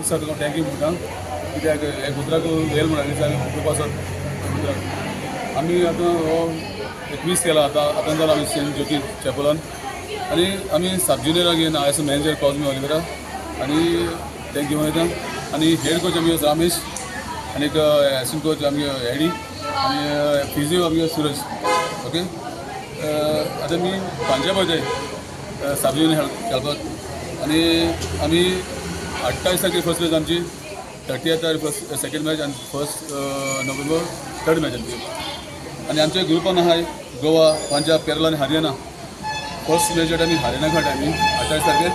Sir तुका thank you म्हणटा, कित्याक हे गुजरात येयल म्हणून आमी ग्रुप आसात गुजरात. आमी आतां हो 21 केला आतां. आतां जाला आमी सेंट ज्योती चॅपलान आनी आमी सब जुनियराक घेवन आयस मॅनेजर कॉजमी ऑलिवेरा आनी ते घेवन येता. आनी हेड कोच आमगे रामेश आनीक एसिस्टंट कोच आमगे एडी आनी फिजियो आमगे सुरज. ओके, आतां आमी पंजाब वयताय सब जुनियर खेळपाक आनी आमी 28 तारखेर फर्स्ट मॅच आमची, 30 तारीख फर्स्ट सेकंड मॅच आनी 1 नोव्हेंबर थर्ड मॅच आमची. आनी आमच्या ग्रुपान आहाय गोवा, पंजाब, केरला आनी हरियाणा. फर्स्ट मॅच आमी हरियाणा खेळटा आमी 28 तारखेर,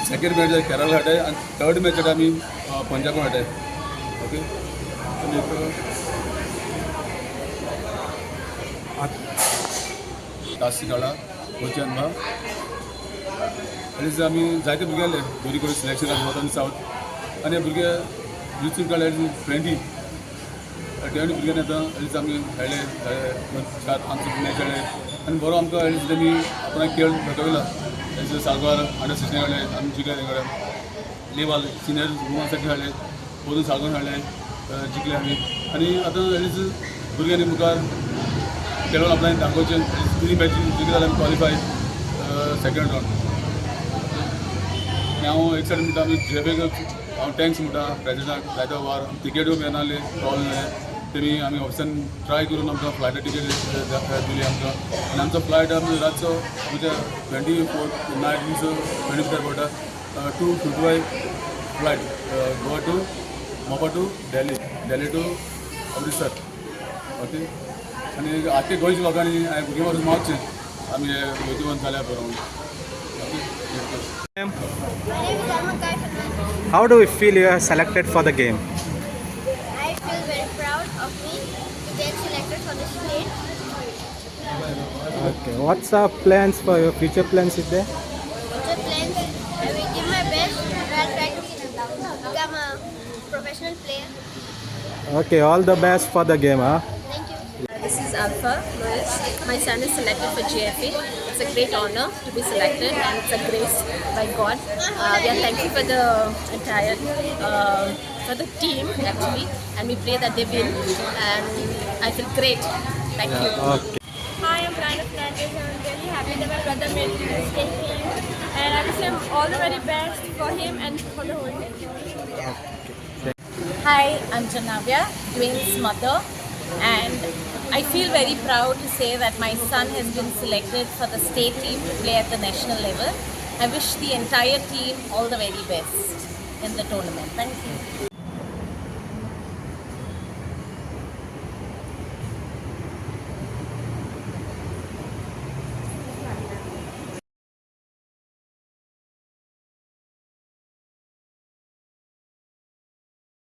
सेकंड मॅच केरला खेळटाय आनी थर्ड मॅच आमी पंजाब खेळटाय. ओके, आनी तासी खेळा वचन बा आनी आमी जायते भुरगे आसले बरी करून सिलेक्शन नॉर्थ आनी सावथ आनी भुरगे युथून काडले 20 20 भुरग्यांनी. आतां एटलीस्ट आमी खेळ्ळे, चार पांच मॅच खेळ्ळे आनी बरो आमकां एटलीस्ट तेमी आपणाक खेळ दाखयला. एज सालगार अंडर 16 खेळ्ळे आमी, जिखले. तेंकडे लेवाल सिनियर वुमन्साक खेळ्ळे, पोरून सालगार खेळ्ळे, जिखले आमी. आनी आतां एटलीस्ट भुरग्यांनी मुखार खेळून आपल्यान दाखोवचें. तिनी मॅच जिखले जाल्यार आमी क्वॉलिफाय सेकंड रावंड. आनी हांव एक सायड म्हणटा, आमी जेबेक हांव thanks म्हणटा प्रेजिडेंटाक. जायते वार टिकेटूय मेळनासली, प्रॉब्लम जालें. तेमी आमी ऑफिसान ट्राय करून आमकां फ्लायटा टिकेट दिली आमकां. आनी आमचो फ्लायट आमी रातचो आमच्या 24 नायट मिन्स 25 पडटा, 2:55 flight, Goa to Mopa to Delhi, Delhi to Amritsar. Okay, आनी आख्खे गोंयच्या लोकांनी हांवें भुरगीं वचून मागचें आमी वयती जाल्यार बरो म्हणून. Okay. My name is Arman Kai Fernandez. How do you feel you are selected for the game? I feel very proud of me to get selected for the state. Okay. What's our plans for your future plans is there? Future plans, I will give my best and I'll try to become a professional player. Okay. All the best for the game, huh? Thank you. This is Alpha Lewis. My son is selected for GFA. It's a great honor to be selected and it's a grace by God. We are thankful for the entire, for the team actually, and we pray that they win and I feel great. Thank you. Okay. Hi, I'm Prana Fernandez and I'm really happy that my brother made it to the state team. And I wish him all the very best for him and for the whole team. Hi, I'm Janavya, Dwayne's mother, and I feel very proud to say that my son has been selected for the state team to play at the national level. I wish the entire team all the very best in the tournament. Thank you.